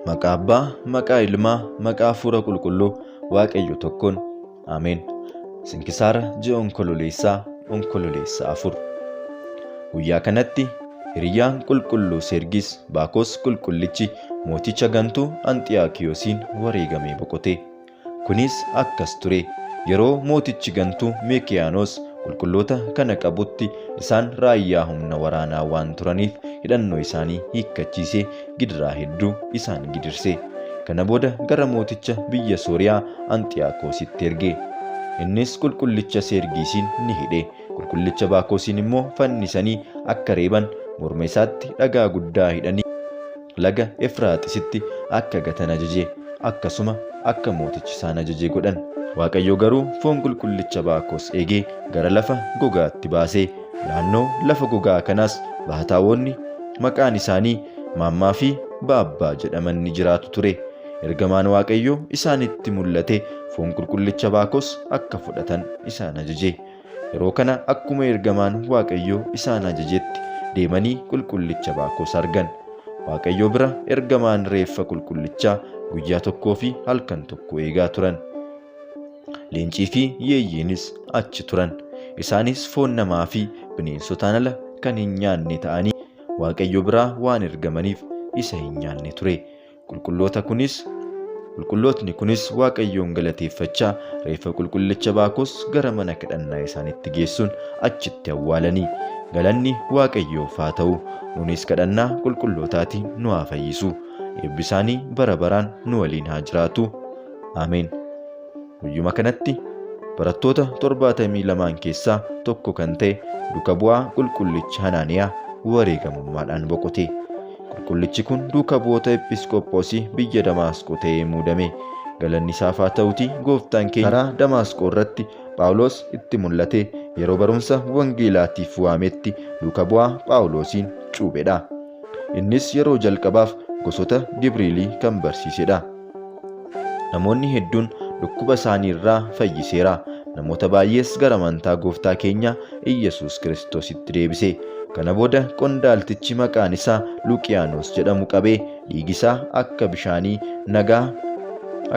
Maqaa Abbaa, maqaa Ilmaa, maqaa Hafuura Qulqulluu, Waaqayyo tokkoon. Ameen. Sinkisaara ji'a Onkololeessaa, Onkololeessa 4. Guyyaa kanatti hiriyyaan Qulqulluu Seergis Baakos Qulqullichi mooticha gantuu Anxiyaakiyoosiin wareegamee boqote. Kunis akkas ture, yeroo mootichi gantuu Meekiyaanoos qulqulloota kana qabutti isaan raayyaa humna waraanaa waan turaniif hidhannoo isaanii hiikkachiisee gidiraa hedduu isaan gidirse. Kana booda gara mooticha biyya Sooriyaa Anxiyaakoositti erge. Innis qulqullicha Seergiisiin ni hidhe, qulqullicha Baakoosiin immoo fannisanii akka reeban morma isaatti dhagaa guddaa hidhanii laga Efraaxisitti akka gatan ajaje. Akkasuma akka mootichi isaan ajaje godhan. Waaqayyo garuu foon qulqullicha Baakos eegee gara lafa gogaatti baase. Naannoo lafa gogaa kanaas bahataawoonni maqaan isaanii Maammaa fi Baabbaa jedhaman ni jiraatu ture. Ergamaan Waaqayyoo isaanitti mul'atee foon qulqullicha Baakos akka fudhatan isaan ajaje. Yeroo kana akkuma ergamaan Waaqayyoo isaan ajajetti deemanii qulqullicha Baakos argan. Waaqayyo bira ergamaan reeffa qulqullichaa guyyaa tokkoo fi halkan tokko eegaa turan. Leencii fi yeeyyiinis achi turan. Isaanis foon namaa fi bineensotaan ala kan hin nyaanne ta'anii Waaqayyo biraa waan ergamaniif isa hin nyaanne ture. Qulqulloota kunis Qulqullootni kunis Waaqayyoon galateeffachaa reeffa qulqullicha Baakos gara mana kadhannaa isaanitti geessuun achitti awwaalanii. Galanni Waaqayyoof haa ta'u. Nunis kadhannaa qulqullootaatiin nu haa fayyisu. Eebbi isaanii bara baraan nu waliin haa jiraatu. Ameen. Guyyuma kanatti barattoota 72n keessaa tokko kan ta'e duuka bu'aa qulqullichi Hanaaniyaa wareegamummaadhaan boqote. Qulqullichi kun duuka bu'oota Ephisqophoosii biyya Damaasqoo ta'ee muudame. Galanni isaaf haa ta'uutii gooftaan keenya karaa Damaasqoo irratti Phaawulos itti mul'atee yeroo barumsa wangeelaatiif waametti duuka bu'aa Phaawulosiin cuuphedha. Innis yeroo jalqabaaf gosoota Gibriilii kan barsiisedha. Namoonni hedduun dhukkuba isaanii irraa fayyiseera. Namoota baay'ees gara amantaa gooftaa keenya Iyyasuus Kiristoositti deebise. Kana booda qondaaltichi maqaan isaa Luqiyaanos jedhamu qabee dhiigi isaa akka bishaanii nagaa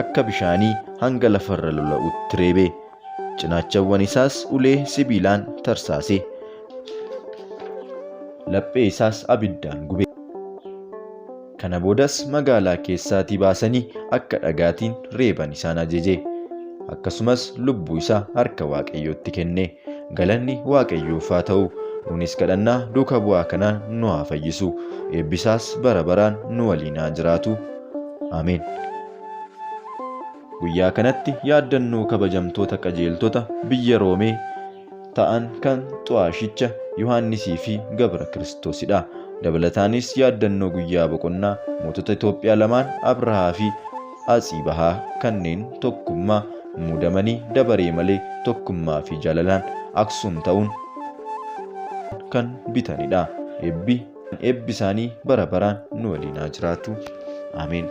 akka bishaanii hanga lafarra lola'utti reebe. Cinaachawwan isaas ulee sibiilaan tarsaase. Laphee isaas abiddaan gube. Kana boodas magaalaa keessaatii baasanii akka dhagaatiin reeban isaan ajaje. Akkasumas lubbuu isaa harka Waaqayyootti kenne. Galanni Waaqayyoof haa ta'u. Nuunis kadhannaa duuka bu'aa kanaan nu haa fayyisu. Eebbi isaas bara baraan nu waliin haa jiraatu. Ameen. Guyyaa kanatti yaaddannoo kabajamtoota qajeeltota biyya Roomee ta'an kan Xu'aashicha Yohaannisii fi Gabra Kiristoosidha. Dabalataanis yaaddannoo guyyaa boqonnaa mootota Itoophiyaa lamaan Abrahaa fi Atsibahaa kanneen tokkummaa muudamanii dabaree malee tokkummaa fi jaalalaan Aksum ta'uun kan bitanidha. Eebbi eebbi isaanii bara baraan nu waliin haa jiraatu. Ameen.